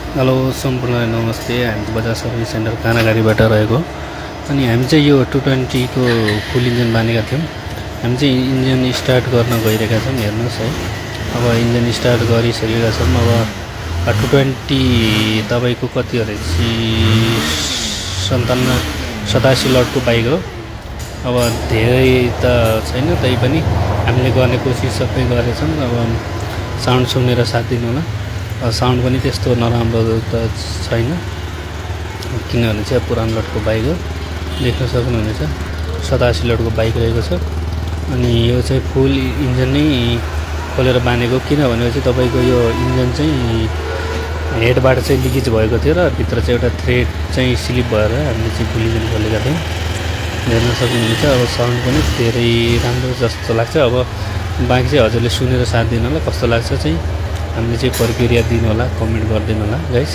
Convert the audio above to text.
Hello सम्पूर्णलाई नमस्ते। हामी Bajaj service centre कानागारीबाट रहेको। अनि हामी चाहिँ यो 220 को फुल इन्जिन बानेका थियौँ। हामी चाहिँ इन्जिन स्टार्ट गर्न गइरहेका छौँ। हेर्नुहोस् है, अब इन्जिन स्टार्ट गरिसकेका छौँ। अब 220 तपाईँको कति हो रहेछ, 87 लटको बाइक हो। अब धेरै त छैन, तै पनि हामीले गर्ने कोसिस सबै गरेछौँ। अब साउन्ड सुनेर साथ दिनु होला। साउन्ड पनि त्यस्तो नराम्रो त छैन, किनभने चाहिँ पुरानो लटको बाइक हो। देख्न सक्नुहुनेछ 87 लटको बाइक रहेको छ। अनि यो चाहिँ फुल इन्जिन नै खोलेर बानेको, किनभने चाहिँ तपाईँको यो इन्जिन चाहिँ हेडबाट चाहिँ लिकेज भएको थियो र भित्र चाहिँ एउटा थ्रेड चाहिँ स्लिप भएर हामीले चाहिँ फुल इन्जिन खोलेका थियौँ। हेर्न सक्नुहुनेछ। अब साउन्ड पनि धेरै राम्रो जस्तो लाग्छ। अब बाँकी चाहिँ हजुरले सुनेर साथ दिनु होला, कस्तो लाग्छ चाहिँ हामीले चाहिँ प्रक्रिया दिनु होला, कमेन्ट गरिदिनु होला गाइस।